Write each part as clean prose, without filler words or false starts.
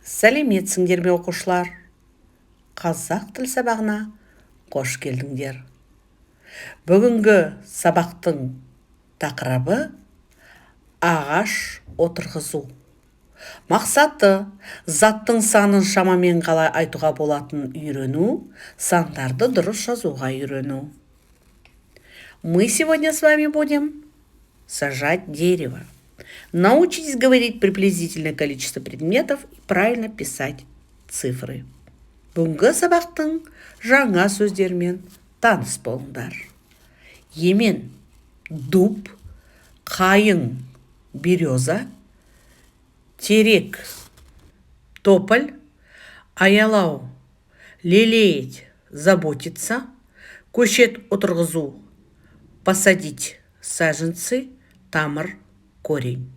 Сәлеметсіңдер ме, оқушылар? Қазақ тіл сабағына қош келдіңдер. Бүгінгі сабақтың тақырыбы – ағаш отырғызу. Мақсаты: заттың санын шамамен қалай айтуға болатынын үйрену, сандарды дұрыс жазуға үйрену. Мы сегодня с вами будем сажать дерево. Научитесь говорить приблизительное количество предметов и правильно писать цифры. Бүгінгі сабақтың жаңа сөздерімен таныс болыңдар. Емен – дуб, қайың – береза, терек – тополь, аялау – лелеять, заботиться, көшет отырғызу – посадить саженцы, тамыр – корень.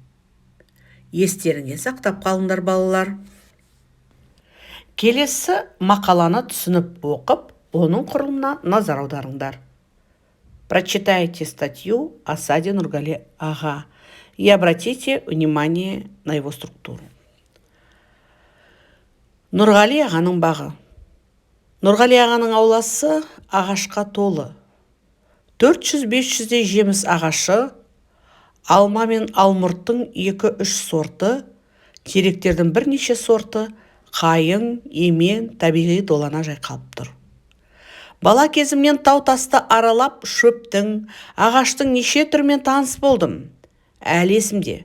Естеріңе сақтап қалыңдар, балалар. Келесі мақаланы түсініп оқып, оның құрылымына назар аударыңдар. Прочитайте статью о саде Нургали аға и обратите внимание на его структуру. Нұрғали ағаның бағы. Нұрғали ағаның ауласы ағашқа толы. 400-500-дей жеміс ағашы, алма мен алмұрттың екі-үш сорты, теректердің бірнеше сорты, қайың, емен табиғи долана жайқалып тұр. Бала кезімнен тау-тасты аралап, шөптің, ағаштың неше түрімен таныс болдым. Әлі есімде,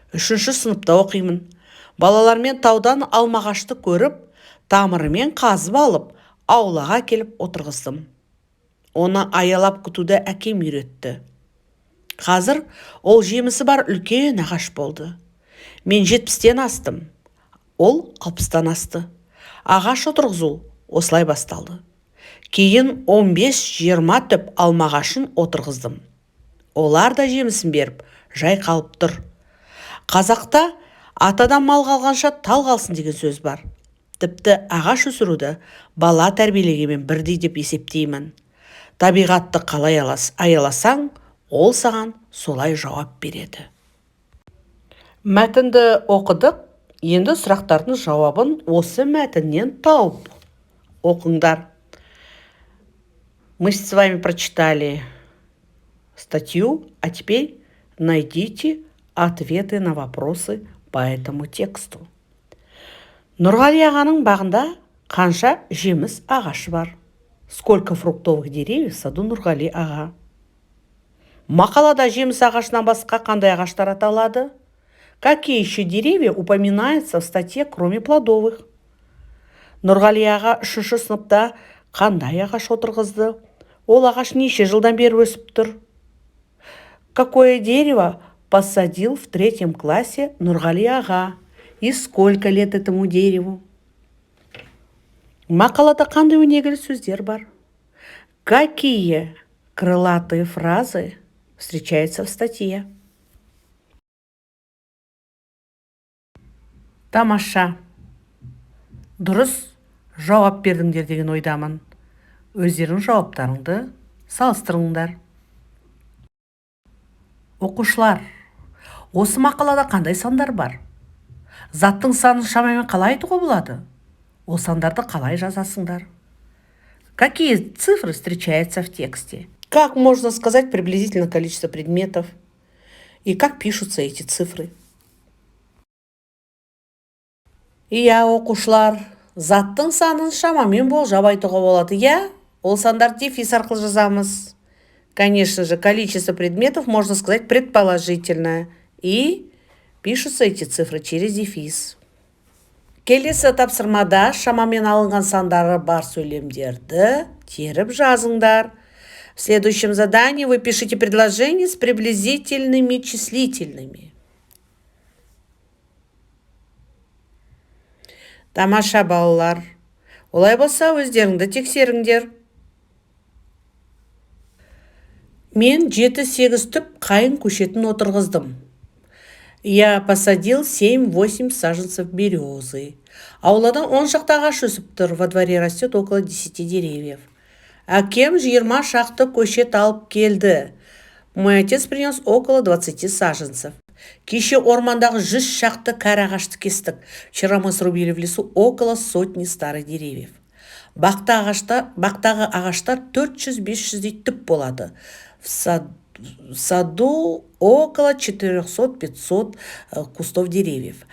үшінші сыныпта оқимын. Балалармен таудан алмағашты көріп, тамырымен қазып алып, аулаға келіп отырғыздым. Оны аялап күтуді әкем үйретті. Қазір ол жемісі бар үлкен ағаш болды. Мен 70-тен астым, ол 60-тан асты. Ағаш отырғызу осылай басталды. Кейін 15-20 түп алма ағашын отырғыздым. Олар да жемісін беріп, жайқалып тұр. Қазақта «атадан мал қалғанша, тал қалсын» деген сөз бар. Тіпті ағаш өсіруді бала тәрбиелегенмен бірдей деп есептеймін. Табиғатты қалай аяласаң, ол саған солай жауап береді. Мәтінді оқыдық, енді сұрақтардың жауабын осы мәтіннен тауып оқыңдар. Мы с вами прочитали статью, а теперь найдите ответы на вопросы по этому тексту. Нұрғали ағаның бағында қанша жеміс ағашы бар? Сколько фруктовых деревьев в саду Нұрғали аға? Мақалада жеміс ағашынан басқа қандай ағаштар аталады? Какие еще деревья упоминаются в статье, кроме плодовых? Нұрғали аға үшінші сыныпта қандай ағаш отырғызды? Ол ағаш неше жылдан бері өсіп тұр? Какое дерево посадил в третьем классе Нұрғали аға? И сколько лет этому дереву? Мақалада қандай өнегелі сөздер бар? Какие крылатые фразы встречаются в статье? Тамаша! Дұрыс жауап бердіңдер деген ойдамын. Өздерің жауаптарыңды салыстырыңдар. Оқушылар, осы мақалада қандай сандар бар? Заттың санын шамамен қалай айтуға болады? Ол сандарды қалай жазасыңдар? Какие цифры встречаются в тексте? Как можно сказать приблизительно количество предметов? И как пишутся эти цифры? Иә, оқушылар, заттың санын шамамен болжап айтуға болады, иә? Ол сандарды дефис арқылы жазамыз. Конечно же, количество предметов можно сказать предположительно. И пишутся эти цифры через дефис. Келесі тапсырмада шамамен алынған сандары бар сөйлемдерді теріп жазыңдар. В следующем задании вы пишите предложение с приблизительными числительными. Тамаша, балалар. Олай болса, өздеріңді тексеріңдер. Мен 7-8 түп қайың көшетін отырғыздым. Я посадил 7-8 саженцев березы. Аулада 10 шақты ағаш өсіп тұр. Во дворе растет около 10 деревьев. Әкем 20 шақты көшет алып келді. Мой отец принес около 20 саженцев. Кеше ормандағы 100 шақты кәрі ағашты кестік. Вчера мы срубили в лесу около сотни старых деревьев. Бақтағы ағаштар 400-500-дей түп болады. В саду около 400-500 кустов деревьев.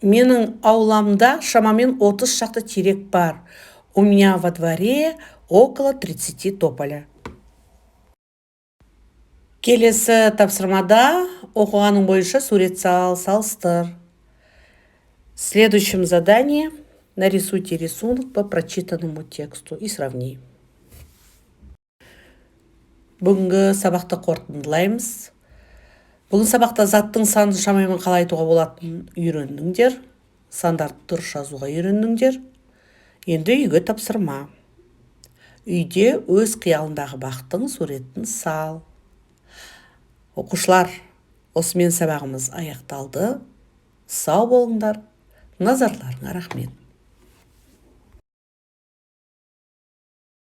Менің ауламда шамамен 30 шақты терек бар. У меня во дворе около 30 тополя. Келесі тапсырмада оқығаның бойынша сурет сал, салыстыр. В следующем задании нарисуйте рисунок по прочитанному тексту и сравни. Бүгінгі сабақты қорытындылаймыз. Бүгін сабақта заттың санын шамамен қалай айтуға болатынын үйрендіңдер. Сандарды дұрыс жазуға үйрендіңдер. Енді үйге тапсырма. Үйде өз қиялындағы бақтың суретін сал. Оқушылар, осымен сабағымыз аяқталды. Сау болыңдар. Назарларыңа рахмет.